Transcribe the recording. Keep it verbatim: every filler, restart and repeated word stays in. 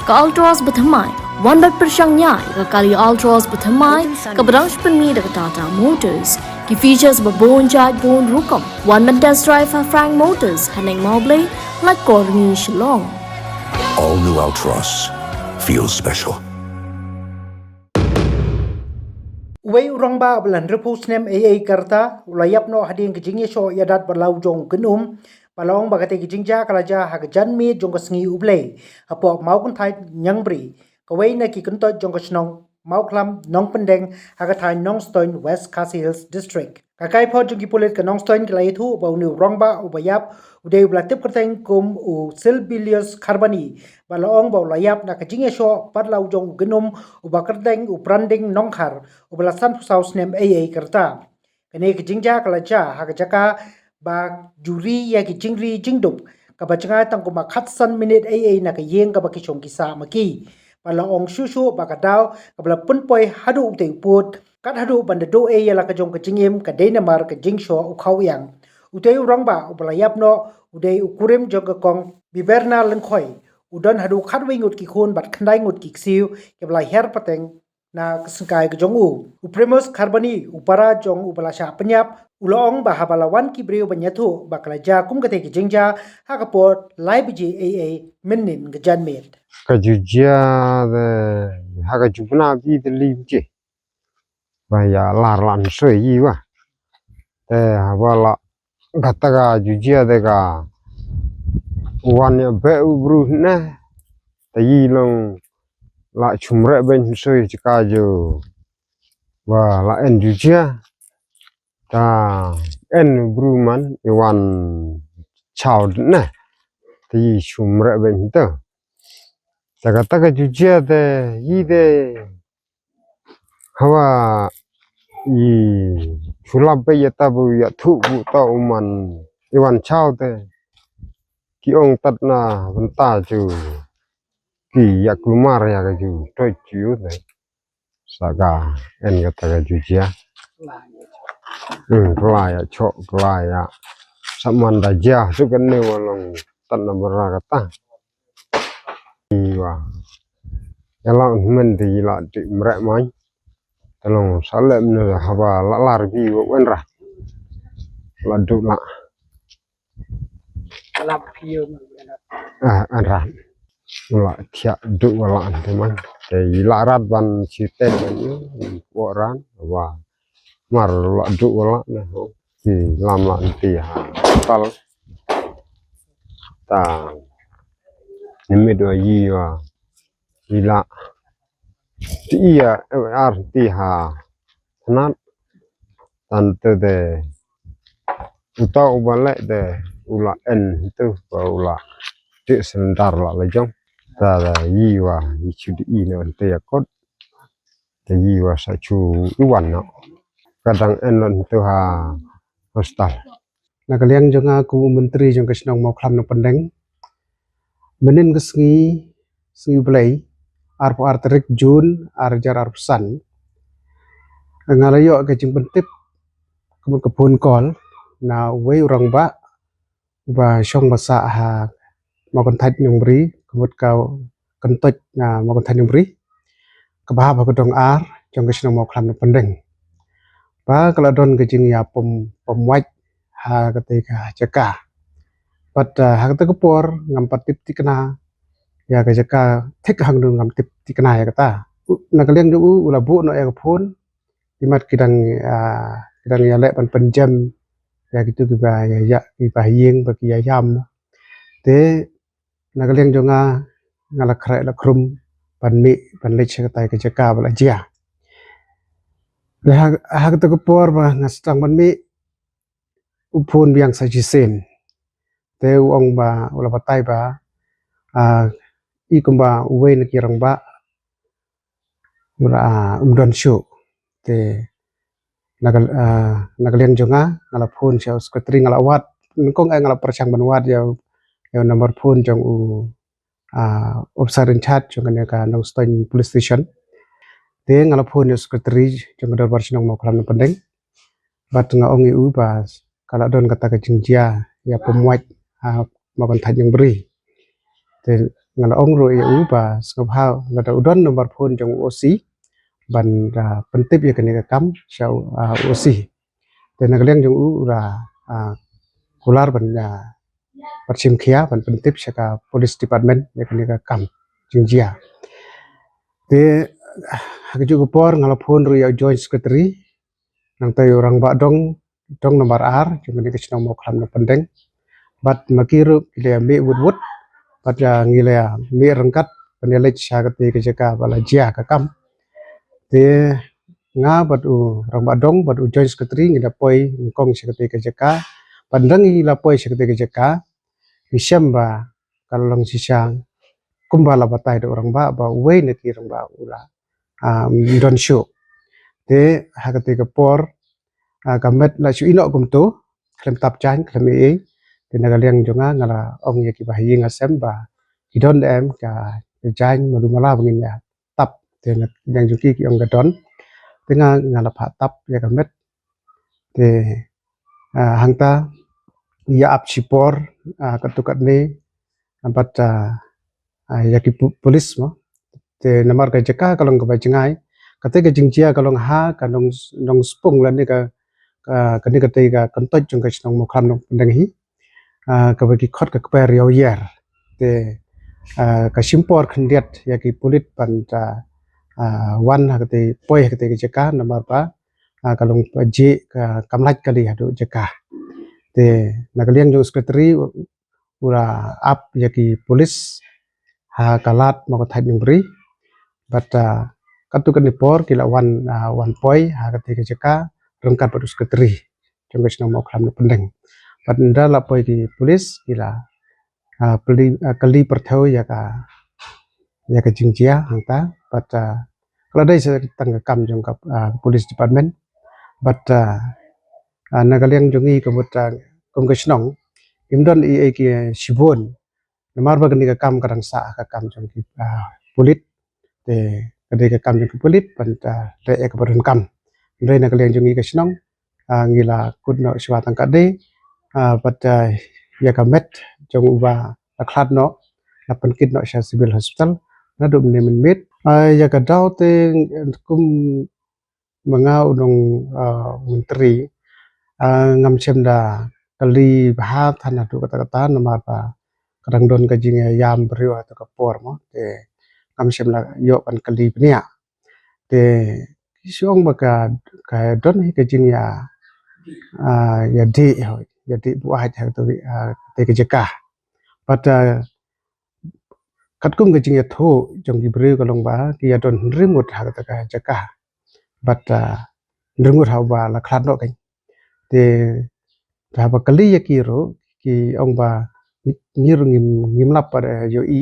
Ka Altroz ba thymmai, wan ban pyrshang ïa ka kali Altroz ba thymmai, kaba dang shu pynmih da ka Tata Motors. Ki features ba bun jait bun rukom, wan ban test drive ha Frank Motors, ha Neng Mawblei, Laitkor Rngi Shillong. All new Altroz feels special. Uwei u rangbah ba la hynriewphew snem ei ei ka rta, u la ïap noh hadien ka jingïashoh ïadat bad la u jong u kynum, ba la ong ba katei ka jingjia ka la jia ha ka janmiet jong ka sngi U Blei, hapoh Mawkynthait Niangbri, kawei na ki kyntoit jong ka shnong Mawkhlam Nongpyndeng, ha ka thaiñ Nongstoiñ, West Khasi Hills District. Ka kaiphod jong ki pulit ka Nongstoiñ ki la ïathuh ba une u rangbah uba ïap u dei uba la tip kyrteng kum u Silbilius Kharbani, ba la ong ba u la ïap na ka jingïashoh bad la u jong u kynum uba kyrteng u Pranding Nongkhar, uba la sanphew saw snem ei ei ka rta. Kane ka jingjia ka la jia ha ka jaka ba ju ri ïa ki jingri jingdup, kaba jngai tang kumba khatsan minit ei ei na ka ïing kaba ki shong ki sah ma ki. Ba la ong shuh shuh ba ka daw kaba la pynpoi haduh utei u pud, kat haduh ban da duh ei ïa la ka jong ka jingim, ka dei namar ka jingshoh u khaw ïang. Utei u rangbah uba la ïap noh u dei u kurim jong ka kong Biberna Lyngkhoi. U don haduh khatwei ngut ki khun bad khyndai ngut ki ksiew, kiba la hiar pateng na ka syngkai ka jong u. U Primus Kharbani, u para jong uba la shah pynïap, u la ong ba haba la wan ki briew ban ïathuh ba ka la jia kum katei ka jingjia ha ka por lai baje ei ei mynnin ka janmiet. Ka ju jia de, ha ka ju bna bi de li baje. Ba ïa lar lan soi yi wa. Te haba la kata ka ju jia de ka wan ïa beh u bru ne. Te yi long la chumreh ben soi chika ju ba la en ju jia. Ta en u bru man i wan chaw ne. Te yi chumreh ben to. Te kata ka ju jia de yi de Hawa i chulap ba ïa ta bu ïa thu bu ta u man i wan chaw te. Ki ong tat na bynta ju ki ïa kulmar ïa ka ju toi ju te. Sa ka en ka ta ka ju jia. Hmm, kla ïa chok kla ïa. Sa man da jia su ka ne wa long tat na bara ka ta. Iwa. Ïa la un men te ïa la ti mrek mai. Te long sa lem ne haba la lar bi wa wen ra. La du la. Ah, an ra. La thiah du wa la an te man. Te ïa la rat ban si te ban ïa. Wa ran wa. Mar la du wa la ne ho. Ki lam la nti ha tal. Ta nimit wa yi wa yi la ti iya ar ti ha tnat. Tan te de uta u ba le de u la en tu ba u la ti sendar la la jong. Ta da yi wa yi chu di i ne te ya kot. Te yi wa sa chu i wan no. Ka dang en lon tu ha hostel. Na ka liang jong nga kum u menteri jong ka shnong Mawkhlam Nongpyndeng. Mynnin ka sngi, sngi U Blei, arphew ar tarik Jun, ar hajar arphew san. Nga la ïoh ka jingpyntip, ka mut ka phone call, na uwei u rangbah, uba shong ba sah ha Mawkynthait Nongbri, ka mut ka kyntoit na Mawkynthait Nongbri, kaba hap ha ka dong ar, jong ka shnong Mawkhlam Nongpyndeng. Ba ka la don ka jingïa pom, pom wait ha kata ka jaka. Bad, ah, ha kata ka por, ngam pat tip thikna, ïa ka jaka, thik hangno ngam tip thikna ïa kata. U, na ka liang jong u, u la buh noh ïa ka phone, imat ki dang, ah, ki dang ïa leh ban pynjem, ïa kitu kiba ïa, ïa, kiba ha ïing, ba ki ïa ïam. Te, na ka liang jong nga, nga la khreh la khrum, ban mih, ban leit sha katai ka jaka ba la jia. Te ha, ha kata ka por ba nga sdang ban mih, u phone biang sa shisien. Te u ong ba, u la batai ba, ah, i kumba uwei na ki rangbah, u la, ah, um don shuh. Te, na ka, ah, na ka liang jong nga, nga la phone sha u secretary nga la wad. Nyngkong eh nga la pyrshang ban wad ïa, ïa u number phone jong u, ah, officer in charge jong kane ka Nongstoiñ Police Station. Te nga la phone ïa u secretary jong ka dorbar shnong Mawkhlam Nongpyndeng. Bad nga ong ïa u ba ka la don kata ka jingjia ïa pom wait ha Mawkynthait Nongbri. Te nga la ong ruh ïa u ba sngewbha lada u don number phone jong u O C ban, ah, pyntip ïa kane ka kam sha u, ah, O C. Te na ka liang jong u u la, ah, kular ban, ah, ban shim khia ban pyntip sha ka police department ïa kane ka kam jingjia. Te ha kajuh ka por nga la phone ruh ïa u joint secretary, nangta ïa u rangbah dong, dong nambar ar jong kane ka shnong Mawkhlam Nongpyndeng. Bad ma ki ruh ki la mih wut wut bad, ah, ngi la mih ryngkat ban ïa leit sha kata ka jaka ba la jia ka kam. Te nga bad u rangbah dong bad u joint secretary ngi la poi nyngkong sha kata ka jaka. Bad ynda ngi la poi sha kata ka jaka ngi shem ba ka la long shisha kumba la batai da u rangbah ba uwei na ki rangbah u la, ah, don shuh. Te ha kata ka por, ah, ka met la shu ïeh noh kumto, khlem tap jaiñ khlem ei ei. Te na ka liang jong nga nga la ong ïa ki bahaïing hasem ba ki don em ka jaiñ malu mala ba ngin ïa tap. Te na ka liang jong ki ki ong ka don. Te nga nga la phah tap ïa ka met. Te, ah, hangta ïa ap shipor, ah, katto katne bad, ah, ah, ïa ki pu-, police mo. Te namar ka jaka ka long kaba jngai. Kata ka jingjia ka long ha ka nong, nongspung lane ka, ka, kane kata ka kyntoit jong ka shnong Mawkhlam Nongpyndeng hi. Ah, kaba ki khot ka kper ïa u ïer. Te, ah, ka shim por khyndiat ïa ki pulit ban, ah, ah, wan ha kata poi ha kata ka jaka namar ba, ah, ka long ba jih ka kam lait kali haduh jaka. Te na ka liang jong u secretary u la ap ïa ki pulit ha ka lad Mawkathaid Nongbri. Bad, ah, katto katne por ki la wan, ah, wan poi ha kata ka jaka ryngkat bad u secretary jong ka shnong Mawkhlam Nongpyndeng. Bad ynda la poi ki pulit ki la, ah, pli, ah, kylli pyrthew ïa ka, ïa ka jingjia hangta bad, ah, ka la dei sa tang ka kam jong ka, ah, police department. Bad, ah, ah, na ka liang jong ngi ka mut, ah, kum ka shnong ngim don ei ei ki shibun. Namar ba kane ka kam ka dang sah ka kam jong ki, ah, pulit. Te ka dei ka kam jong ki pulit ban, ah, leh ïa kaba donkam. Hynrei na ka liang jong ngi ka shnong, ah, ngi la kut noh shuwa tang katne, ah, bad, ah, ïa ka met jong uba la khlad noh la pynkit noh sha civil hospital naduh mynne mynmiet. Ah, ïa ka daw te kum ma nga u nong, ah, myntri, ah, ngam shym da kylli bha than haduh katta katta namar ba ka dang don ka jingïaïam briew ha kata ka por mo. Te ngam shym la ïoh ban kylli bniah. Te ki shu ong ba ka, ka don hi ka jingïa, ah, ïadih, ïadih buaid ha kata, ah, kata ka jaka. Bad, ah, katkum ka jingïathuh jong ki briew ka long ba ki ïadon hynriew ngut ha kata ka jaka. Bad, ah, hynriew ngut ha uba la khlad noh kein. Te haba kylli ïa ki ruh ki ong ba ngi ruh ngim, ngim lap pat, eh, ïohi